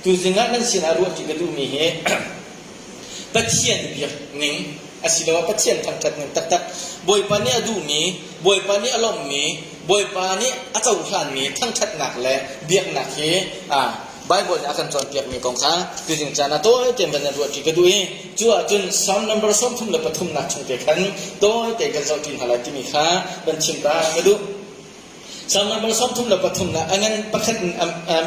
Tuzing ah nan sinah ruahṭi ka duhmi hi Pathian biak ning asiloah Pathian thangṭhat ning taktak, Bawipa nih a duhmi, Bawipa nih a lawmhmi, Bawipa nih a cohlanmi thangṭhatnak le biaknak hi Bible nih a kan cawnpiakmi kong kha tuzing caan ah tawi tein van in ruahṭi ka duh i cu ahcun Psalm number 33 nak chung te khan tawi tein kan zohṭi hna lai timi kha van chim ta ka duh. Salm number 33 na a ngan pakhat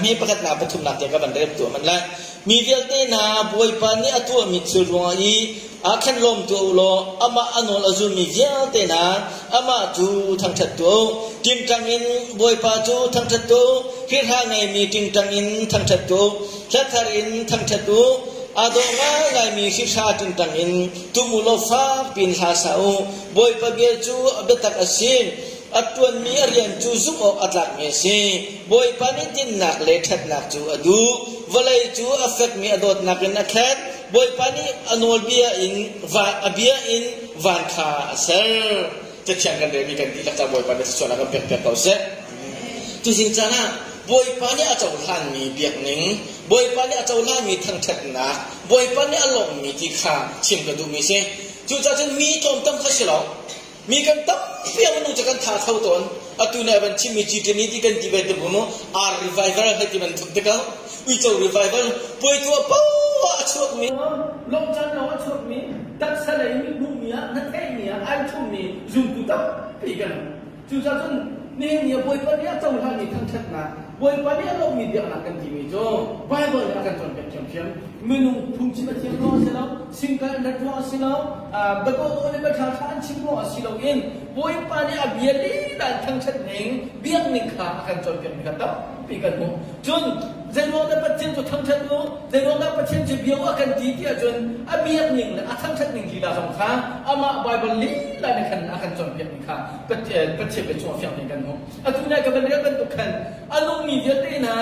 mi pakhat na pathumnak te ka van rep tu man lai. Mi vialte na Bawipa nih a tuahmi thil ruangah i a khan lawm tuah u law amah a nawl a zulmi vialte na amah cu thangṭhat tuah u. Ṭingṭang in Bawipa cu thangṭhat tuah u. Hrihhra ngeimi ṭingṭang in thangṭhat tuah u. Hla thar in thangṭhat u. Aa dawh ngaingaimi hrihhra ṭingṭang in tum u law fak piin hla sa u. Bawipa bia cu a biatak a si. A ṭuanmi a rian cu zumh awk a tlakmi a si. Bawipa nih dinnak le ṭhatnak cu a duh. Vawlei cu a fekmi a dawtnak in a khat. Bawipa nih a nawlbia in a bia in van kha a ser. Cathiang kan relmi kan dihlak ca Bawipa nih thluachuahnak kan pekpiak ko seh. Tuzing caan ah Bawipa nih a cohlanmi biakning, Bawipa nih a cohlanmi thangṭhatnak, Bawipa nih a lawmhmi ti kha chim ka duhmi si. Cucaah cun mi tlawmtam kha si lo. Mi kan tampi a minung cu kan tha tho tawn. Atu nih a van chimmi G20 ti kan ti bantuk mu ar revival hei ti bantuk te ko. Uico revival puai tuah poah a chuakmi. Lawmcan lawng a chuakmi taksa lei mi hmuhmi ah na theihmi ah ai thummi zumtu tampi kan um. Cucaah cun nihin ni ah Bawipa nih a cohlanmi thangṭhatnak, Bawipa nih a lawmhmi biaknak kan timi cu Baibal nih a kan cawnpiak ṭhiamṭhiam. Minung phungchim a thiam ruang a si lo, singkal an rat ruang a si lo, biadawhdawh le biaṭha ṭha an chim ruang a si loin Bawipa nih a bia lila in thangṭhat ning, biak ning kha a kan cawnpiakmi kha tampi kan hmuh. Cun zeiruang dah Pathian cu thangṭhat u, zeiruang dah Pathian cu bia u a kan ti ti ahcun a biak ning le a thangṭhat ning lila zong kha amah Baibal lila nih khan a kan cawnpiakmi kha Pathian bia chungah fiang tein kan hmuh. Atu nai ka van rel bantuk khan a nungmi vialte hna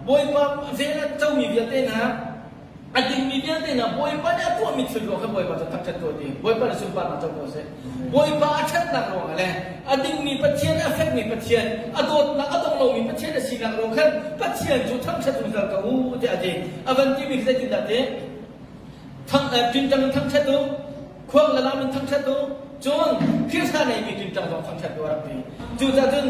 Bawipa vel an comi vialte hna a dingmi vialte hna Bawipa nih a tuahmi thil ruang khan Bawipa cu thangṭhat tuah ti Bawipa nih sunparnak co ko seh. Bawipa a ṭhatnak ruangah le a dingmi Pathian a fekmi Pathian a dawtnak a dong lomi Pathian a sinak ruang khan Pathian cu thangṭhat zungzal ko u tiah a ti. A van timi khi zeitindah ti? Thang ṭingṭang in thangṭhat u, khuang le lam in thangṭhat u, cun Khrihfa neimi ṭingṭang zong thangṭhat u a rak ti. Cucaah cun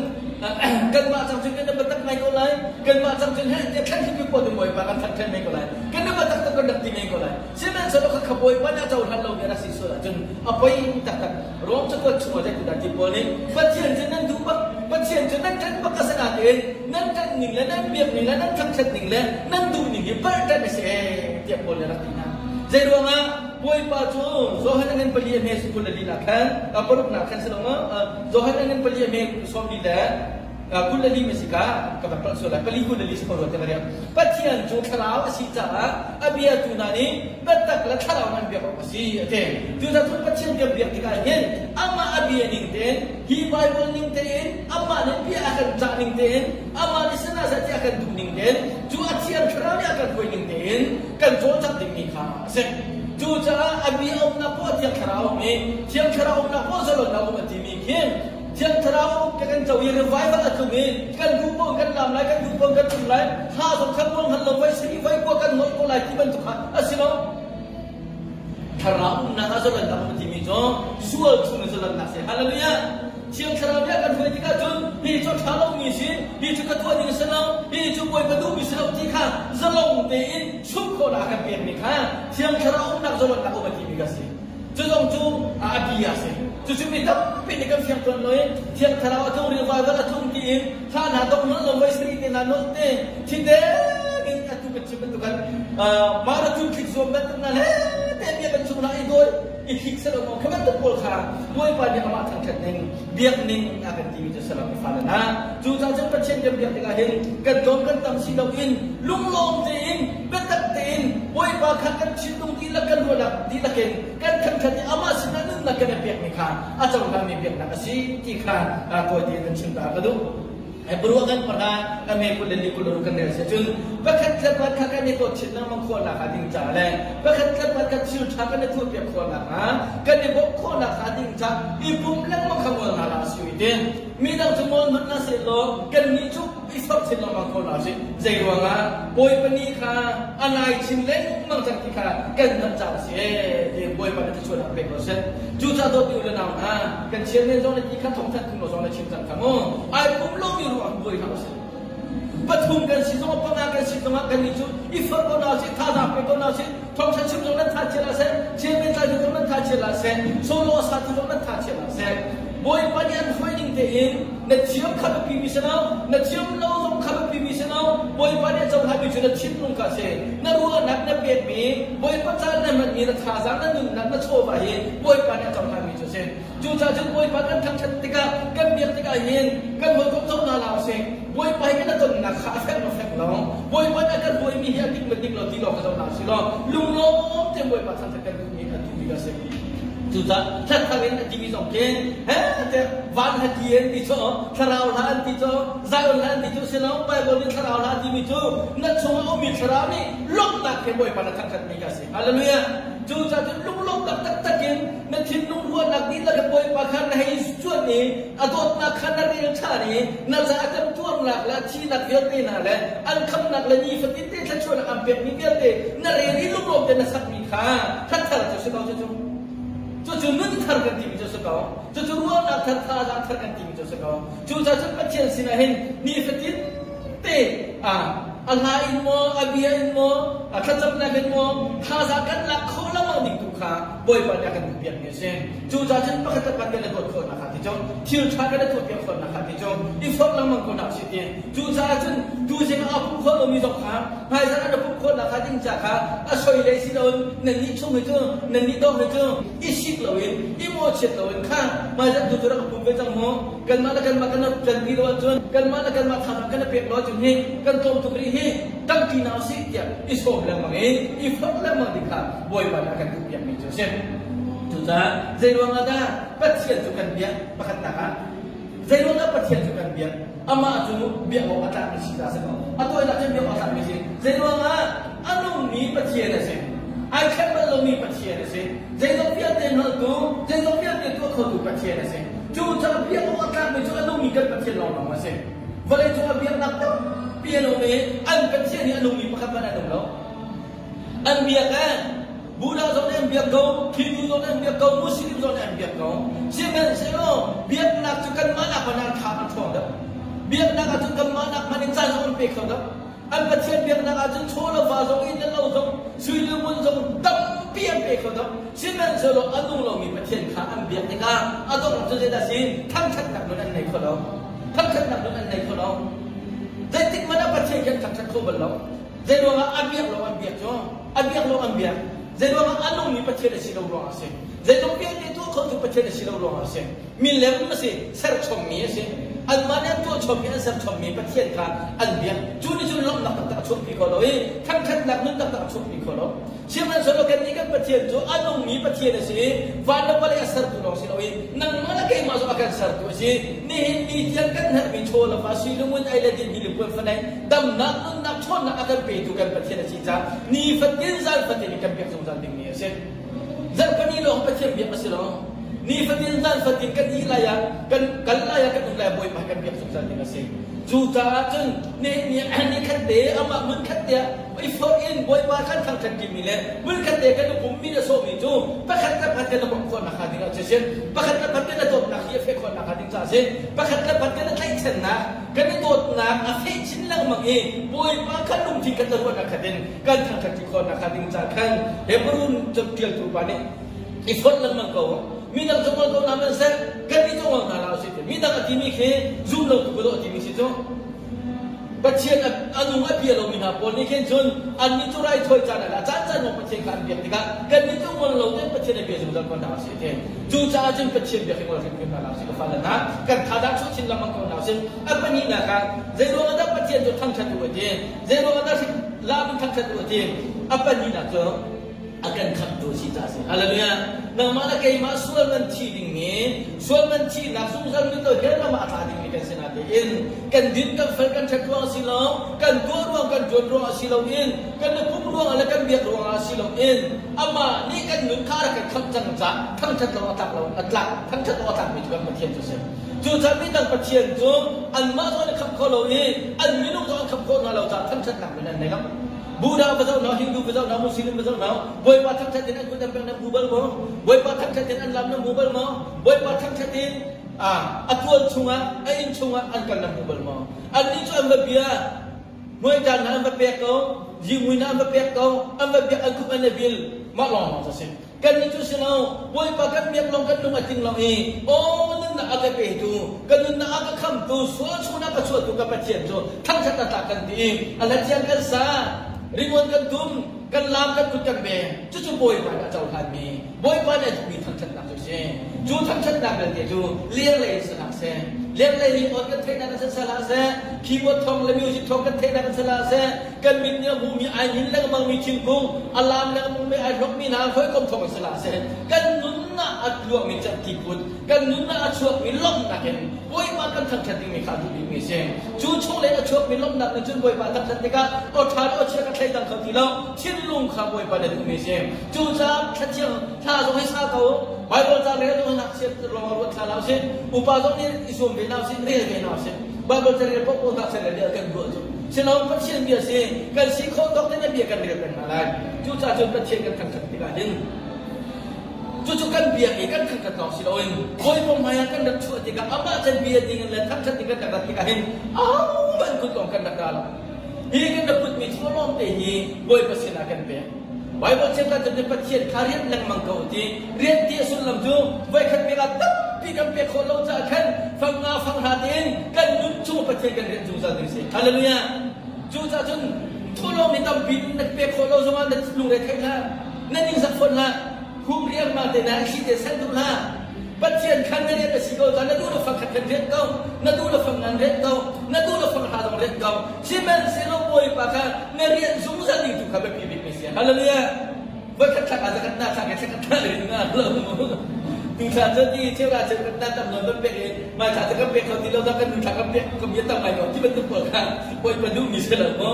kanmah cang cun kan i biatak ngai ko lai, kanmah cang cun heh tiah thlan hi pawl Bawipa kan thangṭhat men ko lai, kan i biatak tuk kan rak ti men ko lai. Sihmanhsehlaw khakha Bawipa nih a cohlan lomi a rak si sual ahcun a poi taktak. Rom cakuat chungah zeitindah ti Paul nih Pathian cu nan duh bak, Pathian cu nan ṭanh bak a si natein nan ṭanh ning le nan biak ning le nan thangṭhat ning le nan duh ning hi palh ṭanh a si ee tiah Paul nih a rak ti hna. Zeiruangah Bawipa cu Johan a ngan pali a hme kul le li nak khan paruk nak khan si lo maw Johan a ngan pali a hme sawm li le kul le li ma si ka ka van palh sual lai pali kul le li si ko rua te ka Pathian cu thlarau a si caah a biatu hna nih biatak le thlarau nan biak awk a si a ti. Cucaah cun Pathian kan biak tikah hin amah a bia ning tein hi Bible ning tein amah nih bia a kan cah ning tein amah nih sana seh ti a kan duh ning tein cu a thiang thlarau nih a kan hruai ning tein kan cawlcangh dingmi kha a si. Cucaah a bia umnak poah thiang thlarau um i thiang thlarau umnak poah zalonnak um a timi khin Thiang Thlarau ka kan co i revival a tlung i kan duh paoh kan lam lai, kan duh paoh kan tlung lai, thla zong khan muang hal lo voi sari voi kua kan nolh ko lai ti bantuk kha a si lo. Thlarau umnak ah zalonnak um timi cu sual chung in zalonnak si. Hallelujah! Thiang Thlarau nih a kan hruai tikah cun hi cu ṭha lomi si, hi cu ka tuah ding a si lo, hi cu Bawipa duhmi si lo ti kha zalong tein chumh khawhnak a kan pekmi kha Thiang Thlarau umnak zalonnak um a timi kha a si. Cu zong cu a bia a si. Cucu mi tampi nih kan fiang tawn lo i Thiang Thlarau a tlung revival a tlung tiin thla hna dong nolh lo voi sarih te hna nolh te thideng in atu kan chim bantuk kan marathon thlik zuam bantuk hna le te bia kan chung hna i dawi i thlik selo maw kha bantuk pawl kha Bawipa nih amah thangṭhat ning biak ning a kan timi cu salam i fale hna cucaah cun Pathian kan biak tikah hin kan tlawm kan tam si loin lunglawm tein biatak tein Bawipa kha kan thinlung dihlak kan ruahnak dihlak in kan thangṭhat i amah sinah nunnak kan i pekmi kha a cohlangmi biaknak a si ti kha tawi tein kan chim ta ka duh. Hebrew kan pahra a me kul le li kul ruk kan rel si cun pakhat le pakhat kha kan i dawt chin lengmang khawhnak hnga ding ca le pakhat le pakhat kha thil ṭha kan i tuahpiak khawhnak hnga kan i bawmh khawhnak hnga ding ca i pum lengmang kha ngol hna hlah si ti midang cu ngol hmanh hna sehlaw kannih cu i forh chin lengmang kho hna usih. Zei ruangah Bawipa ni kha nai chin lengmang cang ti kha kan hngalh caah a si ti Bawipa nih thluachuahnak pek ko seh. Cucaah dawtmi u le nau hna, kan chairman zong nih ti kha thawngthanh thung lo zong na chim cang kha mu. Ai pum lomi ruang buai hlah usih. Pathum kan si zongah panga kan si zongah kan nih cu i forh ko hna usih, thazaang pe ko hna usih, thawngtha chim zong nan tha chia hlah seh, chairman tlaitu zong nan tha chia hlah seh, solo a satu zong nan tha chia hlah seh. Bawipa nih an hruai ning tein na thiam kha biapi mi si lo, na thiam lo zong kha biapi mi si lo, Bawipa nih a cohlanmi cu na thinlung kha a si. Na ruahnak na pekmi, Bawipa caan na hmanmi, na thazaang, na nunnak, na chawva hi Bawipa nih a cohlanmi cu a si. Cucaah cun Bawipa kan thangṭhat tikah, kan biak tikah hin kan hawikom co hna hlah usih. Bawipa hi kan tonnak kha a fek maw fek lo, Bawipa nih a kan hruaimi hi a dik maw dik lo ti lawng kha zoh hna usih law lunglawm tein Bawipa thangṭhat kan duhmi a duhmi a si. Cucaah thlarthar in a timi zong khi he tiah van hla ti an ti cu thlarau hla an ti cu Zion hla an ti cu si lo Bible nih thlarau hla a timi cu na chungah a ummi thlarau nih lawmhnak he Bawipa na thangṭhatmi kha a si. Hallelujah! Cucaah cun lunglawmhnak taktak in na thinlung ruahnak dihlak in Bawipa kha na hei cuanh i a dawtnak kha na rel ṭhan i na caah kan tuarnak le a thihnak vialte hna le an khamnak le nifatin te thluachuahnak an pekmi vialte na rel i lunglawm te na sakmi kha thar cu si ko cucu. Cucu nun thar kan timi cu si ko. Cucu ruahnak thar thazaang thar kan timi cu si ko. Cucaah cun Pathian sinah hin nifatin te a hla in maw, a bia in maw, a thlacamnak in maw, thazaang kan lak khawh lengmang ding tu kha Bawipa nih a kan duhpiakmi a si. Cucaah cun pakhat le pakhat kan i dawt khawhnak kha ti cu, thil ṭha kan i tuahpiak khawhnak kha ti cu, i forh lengmang ko hna usih ti. Cucaah cun tuzing ah aa pumh khawh lomi zong kha hmaizarh an i pumh khawhnak kha ding ca kha a soi lei si loin nannih chung hi cu nannih dawng hi cu i sik loin i mawhchiat loin kha hmaizarh tu cu rak i pum ve cang mu. Kanmah le kanmah kan ṭanpi lo ahcun kanmah le kanmah thazaang kan i pek lo ahcun hi kan tlawm tuk rih hi ṭangṭi hna usih tiah i sawm lengmang i i forh lengmang ding kha Bawipa nih a kan duhpiakmi cu a si. Cucaah zeiruang ah dah Pathian cu kan biak? Pakhatnak ah zeiruang dah Pathian cu kan biak? Amah cu biak awk a tlakmi si caah a si ko. A tawinak cun biak awk a tlakmi si. Zeiruang ah a nungmi Pathian a si. Ai khat bal lomi Pathian a si. Zeizong vialte hngaltu, zeizong vialte tuah khotu Pathian a si. Cucaah biak awk a tlakmi cu a nungmi kan Pathian lawnglawng a si. Vawleicung ah biaknak tampi an um i an Pathian hi a nungmi pakhat hmanh an um lo. An biak eh Buddha zong nih an biak ko, Hindu zong nih an biak ko, Muslim zong nih an biak ko. Sihmanhsehlaw biaknak cu kanmah nak hmanh ah tha an ṭhawng deuh. Biaknak ahcun kanmah nak hmanh in caan zong an pe kho deuh. An Pathian biaknak ahcun chaw le va zong inn le lo zong sui le ngun zong tampi an pe kho deuh. Sihmanhsehlaw a nung lomi Pathian kha an biak tikah a dongh cu zeidah a si? Thangṭhatnak nun an nei kho lo. Thangṭhatnak nun an nei kho lo. Zeitik hmanh ah Pathian khi an thangṭhat kho bal lo. Zeiruangah a biak lo an biak cu? A biak lo an biak. Zeiruangah a nungmi Pathian a si lo ruangah a si. Zeizong vialte tuah khotu Pathian a si lo ruangah a si. Milem a si, serchommi a si. Anmah nih an tuah chommi, an serchommi Pathian kha an biak. Cu nih cun lawmhnak taktak a chuahpi kho lo i thangṭhatnak nun taktak a chuahpi kho lo. Sihmanhsehlaw kannih kan Pathian cu a nungmi Pathian a si i van le vawlei a sertu lawng si loin nangmah le keimah zong a kan sertu a si. Nihin ni tiang kan herhmi chaw le fa sui le ngun ei le din hi le puan fanei damnak nunnak ṭhawnnak a kan petu kan Pathian a si caah nifatin zan fatin in kan biak zungzal dingmi a si. Zarhpini lawng Pathian biak a si lo. Nifatin zan fatin kan ih lai ah kan kal lai ah kan um lai Bawipa kan biak zungzal ding a si. Cucaah cun nihin ni ni khat te amah hmun khat te ah i forh in Bawipa kan thangṭhat ṭimi le hmun khat te kan i pummi le sawhmi cu pakhat le pakhat kan i bawmh khawh nakhnga ding ah siseh pakhat le pakhat kan i dawtnak hi a feh khawh nakhnga ding caah a si pakhat le pakhat kan i tlaihchannak kan i dawtnak a feh chin lengmang i Bawipa kha lungthin khat le ruahnak khat in kan thangṭhat ṭi khawh nakhnga ding caah khan Hebrew caṭialtu pa nih i fonh lengmang ko midang cu ngol ko hna hmanhseh kannih cu ngol hna hlah usih ti midang a timi khi zum lo tu ka dawh timi si cu Pathian a nung a bia lomi hna pawl nih khin cun annih cu raithawi caan ah le a caancaan lawng Pathian kha an biak tikah kannih cu ngol lo tein Pathian a bia zungzal ko hna usih ti. Cucaah cun Pathian biak hi ngol hrimhrim hna hlah usih ka fale hna. Kan thazaang chuah chin lengmang ko hna usih. A pahnihnak ah zeiruang ah dah Pathian cu thangṭhat u a ti? Zeiruang ah dah lam in thangṭhat u a ti? A pahnihnak cu a kan khamhtu a si caah a si. Hallelujah. Nangmah le keimah sual man thi dingmi, sual man thinak zungzal mit lo hell ram ah a tla dingmi kan si natein kan din kan fel kan ṭhat ruang si lo, kan tuah ruang kan ṭuan ruang ah si loin, kan i pumh ruang ah le kan biak ruang ah si loin amah nih kan nun kha a rak kan khamh cang caah thangṭhat lo a tlak lo a tlak thangṭhat lo a tlakmi cu kan Pathian cu a si. Cucaah midang Pathian cu anmah zong an i khamh kho lo i an minung zong an khamh khawh hna lo caah thangṭhatnak min an nei lo. Buddha va zoh hna, Hindu va zoh hna, Muslim va zoh hna, Bawipa thangṭhat in an kut an pek nan hmu bal maw? Bawipa thangṭhat in an lam nan hmu bal maw? Bawipa thangṭhat in a tual chungah, a inn chungah an kal nan hmu bal maw? Annih cu an va bia, hmuaitan hna an va pek ko, zingmui hna an va pek ko, an va biak, an khuk an i bil, mah lawnglawng cu a si. Kannih cu si lo, Bawipa kan biak lawng kan lung a tling lo i aw nunnak a ka petu, ka nunnak a ka khamtu, sual chung a ka chuahtu ka Pathian cu thangṭhat a tlak kan ti i a hlathiang kan sa, ringawn kan tum, kan laam kan kut kan beng. Cucu Bawipa nih a cohlanmi, Bawipa nih a duhmi thangṭhatnak cu a si. Cu thangṭhatnak vialte cu lenglei in si hlah seh, lenglei ringawn kan theihnak in si hlah seh, keyboard thawng le music thawng kan theihnak in si hlah seh, kan mit nih a hmuhmi ai hnin lengmangmi thingkung a laam lengmangmi ai hlokmi hna hawikom thawng in si hlah seh kan nunnak a tluangmi cerhti put kan nunnak a chuakmi lawmhnak in Bawipa kan thangṭhat dingmi kha a duh bikmi a si. Cu chunglei a chuakmi lawmhnak nih cun Bawipa thangṭhat tikah aw ṭha le aw chia ka thleidang kho ti lo thinlung kha Bawipa na duhmi a si. Cucaah thlathiang thla zong hi sa ko Baibal ca rel zong hi ngakchia lawng ah ruat thla hlah usih upa zong nih i zuam ve hna usih rel ve hna usih Baibal ca rel paohpaoh ngakchia le rel kan ruah cu silo Pathian bia si kan si khawh tawk tein a bia kan rel peng hna lai. Cucaah cun Pathian kan thangṭhat tikah hin cucu kan biak i kan thangṭhat lawng si loin Bawipa hmaiah kan rak chuah tikah amah kan bia ding in le thangṭhat ding kan rak rat tikah hin ahohmanh kut lawng kan rak ra lo. Hi kan rak putmi chawlawm te hi Bawipa sinah kan pek. Baibal cheukhat cu Pathian kha rian lengmang ko ti rian ti a sullam cu voikhat pek ah tampi kan pek khawh lo caah khan fang nga fang hra tein kan nun chung Pathian kan rian zungzal ding si. Hallelujah. Cucaah cun thulawng ni tampi na pek khawh lo zongah na lungre theih hlah, na ningzak fawn hlah, hum riangmang te na thli te san duh hlah. Pathian khan na rian a si ko caah na duh le fang khat khan rian ko, na duh le fang ngan rian ko, na duh le fang hra zong rian ko. Sihmanhsehlaw Bawipa kha na rian zungzal ding tu kha biapi bikmi si. Hallelujah. Voikhat thlak ah zakhat na thlak i thlakhat thla le na lo mu. Tu thla cu ti cheu ra cheu na tam nawn kan pek i mai thla cu kan pek kho ti lo kan nu thla kan pek kan bia tam ngai ko ti bantuk pawl kha Bawipa duhmi si lo mu.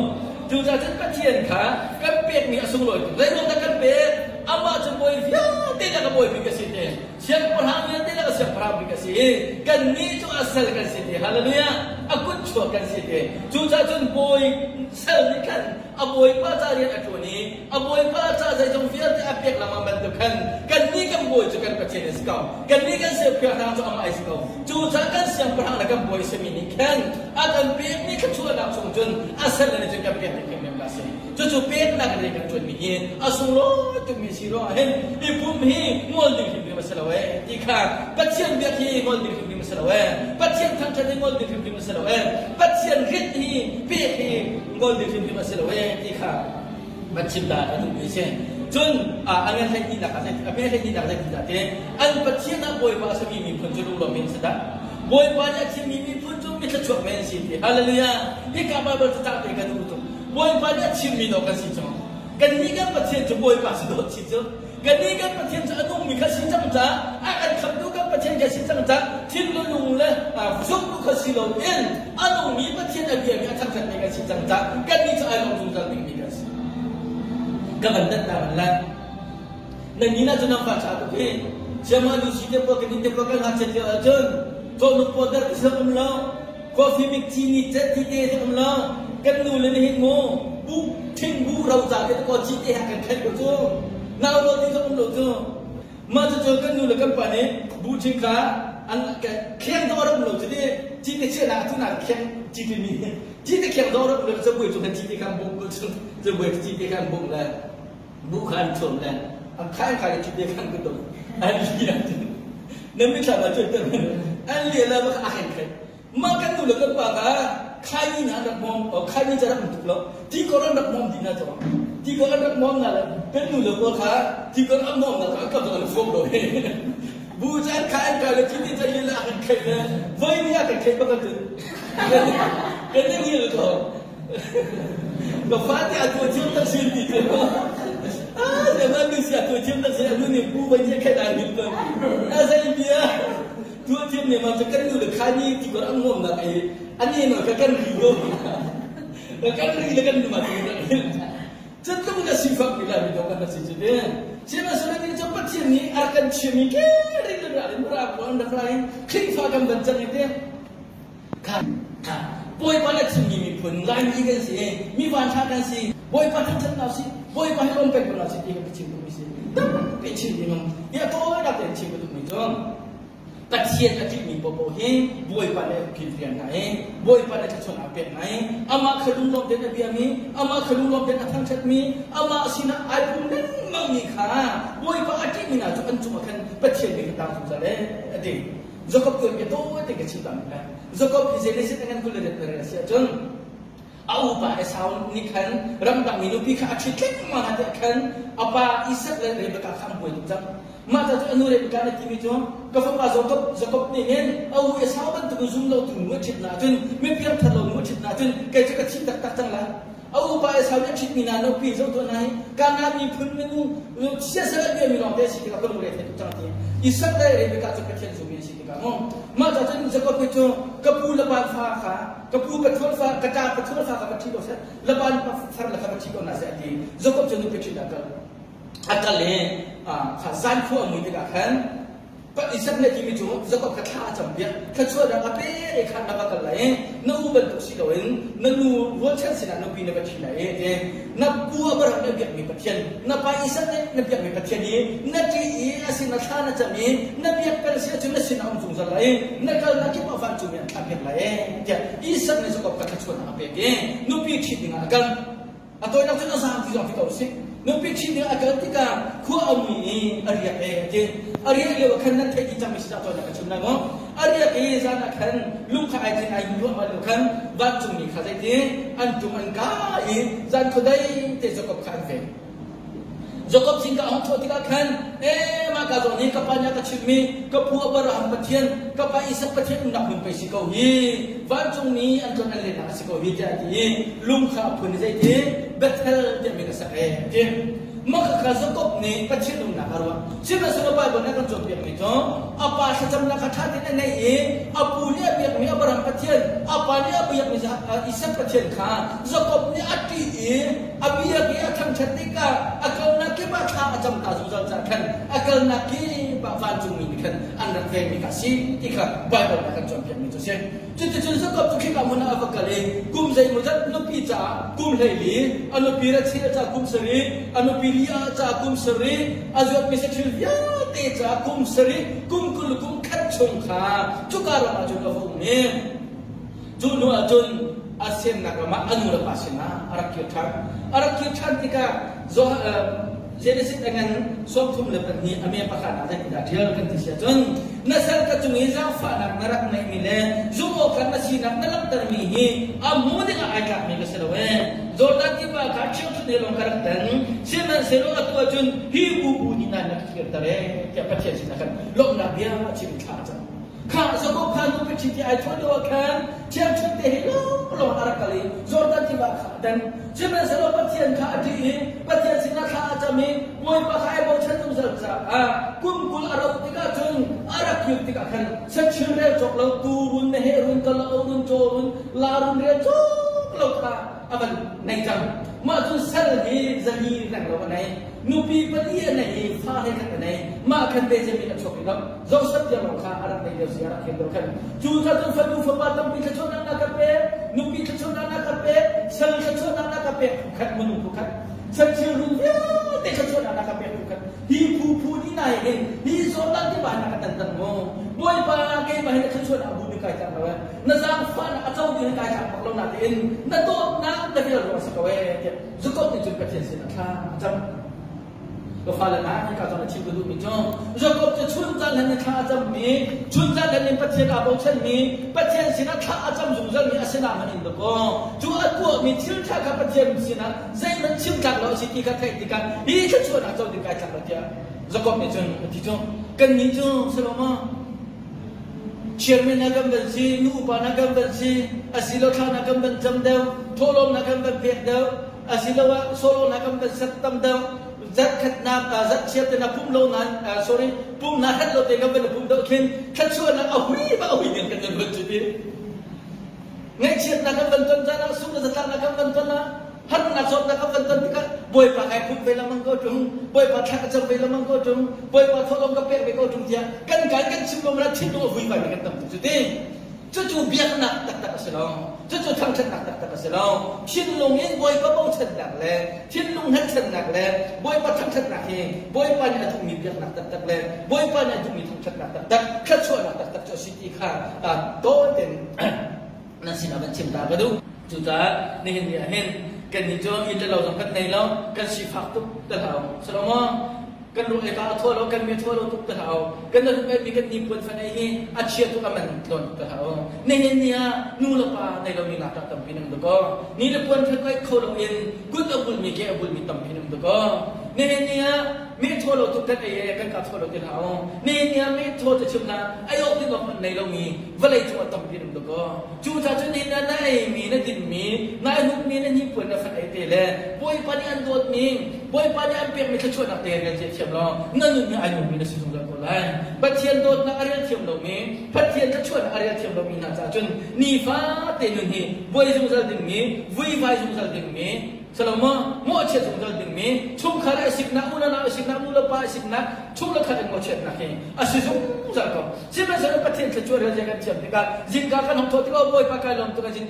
Cucaah cun Pathian kha kan pekmi a sunglawi tuk. Zeiruang dah kan pek? Amah cu bawi vialte le ka bawi bik a si te. Siangpahrang vialte le ka siangpahrang bik a si i kannih cu a sal kan si te. Hallelujah! A kut chuak kan si te. Cucaah cun bawi sal nih khan a bawipa ca rian a ṭuan i a bawipa ca zeizong vialte a pek lengmang bantuk khan kannih kan bawi cu kan Pathian a si ko. Kannih kan siangpahrang cu amah a si ko. Cucaah kan siangpahrang le kan bawi a simi nih khan a kan pekmi thluachuahnak chung cun a sal le cun kan pek ding hrimhrim ka si. Cucu peknak in rian kan ṭuanmi hi a sunglawi tukmi si ruangah hin i pum hi ngol ding hrimhrim a si lo ee ti kha Pathian biak hi ngol ding hrimhrim a si lo ee Pathian thangṭhat hi ngol ding hrimhrim a si lo ee Pathian rit hi pek hi ngol ding hrimhrim a si lo ee ti kha van chim ta a duhmi a si. Cun a ngan hleihnih ah a hme hleihnih nak zeitindah ti an Pathian ah Bawipa a sami miphun cu lunglawm in si dah. Bawipa nih a thimmi miphun cu mithluachuak men an si ti. Hallelujah. Hika Bible cacang te ka duh tuk. Bawipa nih a thimmi dawh kan si cu. Kannih kan Pathian cu Bawipa si dawh si cu. Kannih kan Pathian cu a nungmi kha si cang caah a kan khamtu kan Pathian kha si cang caah thinlung le zumtu kha si loin a nungmi Pathian a biami a thangṭhatmi kan si cang caah kannih cu ai lawm zungzal dingmi kan si. Ka van dat na van lan. Nan ni na cu nan fa cha tuk hi. Siama lu si te pawl kan te pawl kan ngakchiat lio ahcun cawhnuk pawl dar ti um lo. Coffee mik cini cet ti te te um lo. Kan nu le nih hin mu bu thing bu ro ca te ko ci te ha kan khaih ko cu. Nau ro ti um lo cu. Mah cucu kan nu le kan pa nih bu thing kha an kheng dawh ram lo cu ti ci te chiahnak tu nak kheng ci ti mi ci te kheng dawh ram lo cu buai cu kan ci te khan bung ko cu cu buai ci te khan bung le bu kha an thuam le an khai khai le ci te khan ku tum an li nan mi thla ma cu an li la ba a khen khen mah kan nu le kan pa kha khaini na rak mom khaini ca rak tuk lo ti ko ran rak mom ti na cho ti ko ran rak mom na le kan nu le pa kha ti ko ran mom na ka ka kan fom lo he bu chan kha an ka le ti ti cha la kan khai le voi ni kan khai ba kan kan ni ni ko ka fa te atu thiam tak sin ti ko ah se ma nu sia tu thiam tak sin anu ni bu ba ni khai dan hin ko a sai bia Tuah thiam ne ma cu kan nu le kha ni ti ko an nuam nak i ani no ka kan ri ko kan ri le kan nu ma ti cu tluk na sifak mi la mi do kan si cu te sihmanhsehlaw ni cu Pathian nih a kan chiami ke ring le ra in ra ko an rak ra in Khrihfa kan van cang i te kha Bawipa le thimmi miphun Laimi kan si mi vanṭha kan si. Bawipa thangṭhat hna usih, Bawipa hi lawm peng ko hna usih ti ka chim duhmi si. Tampi chim ding um. Hi a tawinak tein chim ka duhmi cu Pathian a ṭihmi paohpaoh hi Bawipa nih a kilrian hna i Bawipa nih thluachuahnak a pek hna i amah kha lunglawm tein a biami, amah kha lunglawm tein a thangṭhatmi, amah sinah ai pum lengmangmi kha Bawipa a ṭihmi hna cu an cungah khan Pathian nih ka tang zungzal e a ti. Jakob tuanbia tawi tein ka chim ta lai. Jakob hi Genesis a ngan 28 na rel a si ahcun a upa Esau nih khan ramdangmi nupi kha a ṭhit lengmang hna tiah khan a pa Isak le Rebekah kha an buai tuk cang. Mah ca cu a nu Rebekah nih timi cu ka fapa Jakob Jakob nih hin a u Esau bantukin zum lotu nu a ṭhit ahcun mi piangthar lo nu a ṭhit ahcun kei cu ka thi taktak cang lai. A upa Esau nih a ṭhitmi hna nupi zoh tuah hna hi Kanaan miphun minu siasal a biami lawngte a si tikah ka lungre thei tuk cang ti. Isak le Rebekah cu Pathian zummi an si tikah mu. Mah ca cun Jakob hi cu ka pu Laban fa kha ka pu pathul fa ka ṭa pathul fa kha va ṭhi ko seh Laban far le kha va ṭhi ko hna seh a ti. Jakob cu nupi ṭhit a kal. A kal i kha zan khua a mui tikah khan Isak nih a timi cu Jakob kha thla a campiak. Thluachuahnak a pe i khan na va kal lai i na u bantuk si loin na nu rualchan sinah nupi na va ṭhi lai i ti. Na pu Abraham nih a biakmi Pathian, na pa Isak nih na biakmi Pathian i na ṭih i a sinah thla na cam i na biak peng si ahcun na sinah um zungzal lai i na kalnak kip ah vancungmi an thlahpiak lai e tiah Isak nih Jakob kha thluachuahnak a pek i nupi ṭhit dingah a kal. A tawinak cun a zaam ti zong ti ko usih. Nupi ṭhit ding a kal tikah khua a mui i a riak e a ti. A riak lio ah khan nan theih dih cangmi si dah tawinak ka chim lai maw? A riak i zan ah khan lung kha ai thin ai ruahmah lio khan vancungmi kha zeiti an tum an kai i zan khuadei te Jakob kha an ven. Jakob zingka a hung thawh tikah khan ee mah ka zawn hi ka pa nih a ka chimhmi ka pu Abraham Pathian ka pa Isak Pathian umnak hmun pei si ko hi vancungmi an tlon an lennak a si ko hi tiah a ti i lung kha a phun i zeiti Bethel tiah min a sak ee a ti. Mah khakha Jakob nih Pathian umnak a ruah. Sihmanhsehlaw Baibal nih a kan cawnpiakmi cu a pa thlacamnak kha ṭha tein a neih i a pu nih a biakmi Abraham Pathian, a pa nih a biakmi Isak Pathian kha Jakob nih a ṭih i a biak i a thangṭhat tikah a kalnak kip ah thla a cam ta zungzal caah khan a kalnak kip ah vancungmi nih khan an rak vengmi kha a si ti kha Baibal nih a kan cawnpiakmi cu a si. Cuticun Jakob cu khika hmun ah a va kal i kum zeimawzat nupi caah kum 14, a nupi Rachel caah kum sarih, a nupi Leah caah kum sarih, a zuatmi saṭhil vialte caah kum sarih, kum 20 le kum khat chung kha cuka ram ah cun a va um i cu hnu ah cun a semnak ram ah a nu le pa sinah a rak kir ṭhan. A rak kir ṭhan tikah Genesis a ngan 32 a me pakhat ah zeitindah ṭial kan ti si ahcun na sal ka cung i zaangfahnak na rak ngeihmi le zumh awk na sinak na langhtermi hi a hmu dingah ai tlakmi ka si lo ee. Jordan tiva kha ṭhiangṭhunh he lawng ka rak tan sihmanhsehlaw atu ahcun hi bubu nih nan na ka kirter ee tiah Pathian sinah khan lawmhnak bia a chim i thla a cam. Kha Jakob kha nupi ṭhit i ai thawh lio ah khan ṭhiangṭhunh te he lawnglawng a rak kal i Jordan tiva kha a tan. Sihmanhsehlaw Pathian kha a ṭih i Pathian sinah thla a cam i Bawipa kha ai bochan zungzal caah kum 20 a rauh tikah cun a rak kir tikah khan sachil rel cawk lo tuu run meheh run kalauk run caw run la run rel cawk lo kha a van nei cang. Mah cun sal hi 400 reng lo a nei. Nupi pali a nei i fa he khat a nei. Mah khan Benjamin a chuak i lo. Joseph tiang lawng kha a rak nei lio si a rak khen lio khan. Cu kha cun fanu fapa tampi thluachuahnak na ka pek, nupi thluachuahnak na ka pek, sal thluachuahnak na ka pek phu khat, minung phu khat. Sachil run vialte thluachuahnak na ka pek phu khat. Hi phu phu ni nai hin hi Jordan tiva na ka tan tan mu. Bawipa keimah hi na thluachuahnak bu ni kai tlak lo eh. Na zaangfahnak a co ding hi kai tlak bak lo na tiin na dawtnak na vel ruang si ko eh tiah Jakob nih cun Pathian sin a thla a cam. Ka fale hna, hika zawn a chim ka duhmi cu Jakob cu chun caan in thla a cammi, chun caan in Pathian aa bochanmi, Pathian sinah thla a cam zungzalmi a sinah hmanh in dakaw cu a tuahmi thil ṭha kha Pathian sinah zeihmanh chim tlak lo a si ti kha theih tikah hi thluachuahnak co ding kai tlak lo tiah Jakob nih cun a ti cu. Kannih cu Solomon chairman na kan van si, nu upa na kan van si, asilo thla na kan van cam deuh, thawhlawm na kan van pek deuh, asiloah solo na kan van set tam deuh, zarh khatnak zarh chiat te na pum lo nan sorry pum na hat lo te kan van pum deuh khin thluachuahnak a hui ba a hui ding kan van cu ti ngaihchiatnak kan van ton caan ah sung le zatlaknak kan van ton ah harnak zawtnak kan van ton tikah Bawipa kai pum ve lengmang ko ṭung Bawipa thla ka cam ve lengmang ko ṭung Bawipa thawhlawm ka pek ve ko ṭung tiah kan kai kan chim lo mana thinlung a vui vai mi kan tam tuk cu ti. Cucu biaknak taktak a si lo. Cucu thangṭhatnak taktak a si lo. Thinlung in Bawipa bochannak le thinlung hngatchannak le Bawipa thangṭhatnak hi Bawipa nih a duhmi biaknak taktak le Bawipa nih a duhmi thangṭhatnak taktak, thluachuahnak taktak cu a si ti kha tawi tein nan sinah van chim ta ka duh. Cucaah nihin ni ah hin kannih cu inn le lo zong kan nei lo, kan sifak tuk te hlah u. Silo maw? Kan ruh ka a thaw lo, kan mi a thaw lo tuk te hlah u. Kan hruk mi kan nipuan fan ei hi a chia tuk a man tlawn tuk te hlah u. Nihin ni ah nu le pa nei lomi ngakṭah tampi nan um dakaw. Ni le puan khat kai kho loin kut a bulmi ke a bulmi tampi nan um dakaw. Nihin ni ah mi thaw lo tuk kan ei e kan ka thaw lo ti hlah u. Nihin ni ah mi thaw te chim na ei awk ding awk hmanh nei lomi vawlei cung ah tampi nan um dakaw. Cu ca cu nihin ah na eimi, na dinmi, na hnukmi, na hnipuan na fat ei te le Bawipa nih an dawtmi, Bawipa nih an pekmi thluachuahnak te rel cia thiam law na nun hi ai nuammi na si zungzal ko lai. Pathian dawtnak a rel thiam lomi, Pathian thluachuahnak a rel thiam lomi hna caah cun nifate nun hi buai zungzal dingmi, vuivai zungzal dingmi, Salomo mawhchiat zungzal dingmi chungkhar a siknak, unau a siknak, nu le pa a siknak, chung le khat in mawhchiatnak hi a si zungzal ko. Sihmanhsehlaw Pathian thluachuah rel kan thiam tikah zingka kan hong thawh tikah Bawipa kai lawm tuk a zin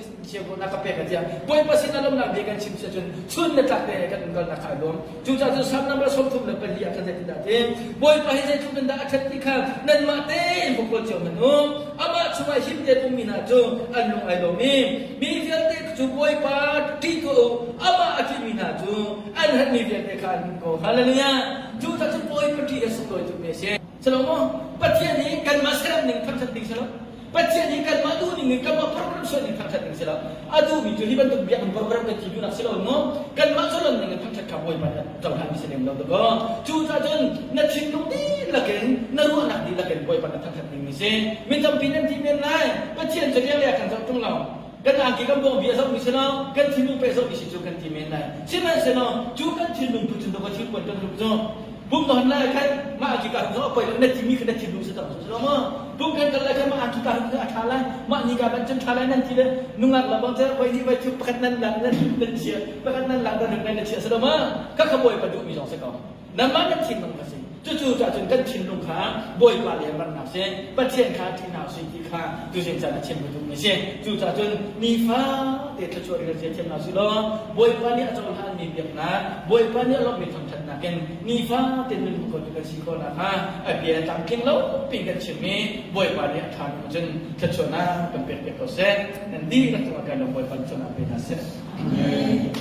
na ka pek a tiah Bawipa sin ah lawmnak bia kan chim si ahcun chun le tlak te kan umkalnak kha ai lawm. Cucaah cun Salm number 34 ah khan zeitindah a ti? Bawipa hi zeitluk in dah a ṭhat ti kha nanmah tein va kawl cio hmanh u. Amah chungah him tein ummi hna cu an lung ai lawm i mi vialte cu Bawipa ṭih tuah u. Amah a ṭihmi hna cu an herhmi vialte kha an hmuh ko. Hallelujah! Cucaah cun Bawipa ṭih hi a sunglawi tukmi a si. Salomo, Pathian nih kanmah serem ning thangṭhat ding si lo. Pathian nih kanmah duh ning in kanmah program sual ning thangṭhat ding si lo. A duhmi cu hi bantuk biakinn program kan ti duhnak si lo maw? Kanmah zalon ning in thangṭhat kha Bawipa nih a cohlanmi si lem lo dakaw. Cucaah cun na thinlung dihlak in na ruahnak dihlak in Bawipa na thangṭhat ning ni si. Mi tampi nan ti men lai. Pathian cu riang le a kan zoh ṭung lo. Kan angki kan bawng bia zohmi si lo, kan thinlung pe zohmi si cu kan ti men lai. Sihmanhsehlaw cu kan thinlung put cun dakaw thilpuan kan hruk cu pum na hon lai khan mah angki ka hruk cu a poi lo na timi kha na thinlung si cang cu lo maw? Pum kan kal lai khan mah angki ka hruk cu a ṭha lai, mah ni ka ban cun ṭha lai nan ti le nungak la bang cu voi nih voi thuk pakhat nan lang nan nan chia pakhat nan lang nan hruk nan chia si lo maw? Kha kha Bawipa duhmi zong si ko. Nangmah nan thinlung kha si. Cucu cah cun kan thinlung kha Bawipa le rannak si, Pathian kha ṭih hna usih ti kha tuzing caan ah chim ka duhmi si. Cucaah cun nifate thluachuah rel zia thiam hna usih law Bawipa nih a cohlanmi biaknak, Bawipa nih a lawmhmi thangṭhatnak in nifate nun hmu khotu kan si khawh nakhnga a bia tlamtling lo piin kan chim i Bawipa nih a ṭha ning cun thluachuahnak kan pek piak ko seh. Nan dihlak cungah kai lawm Bawipa nih thluachuahnak pe hna seh. Amen.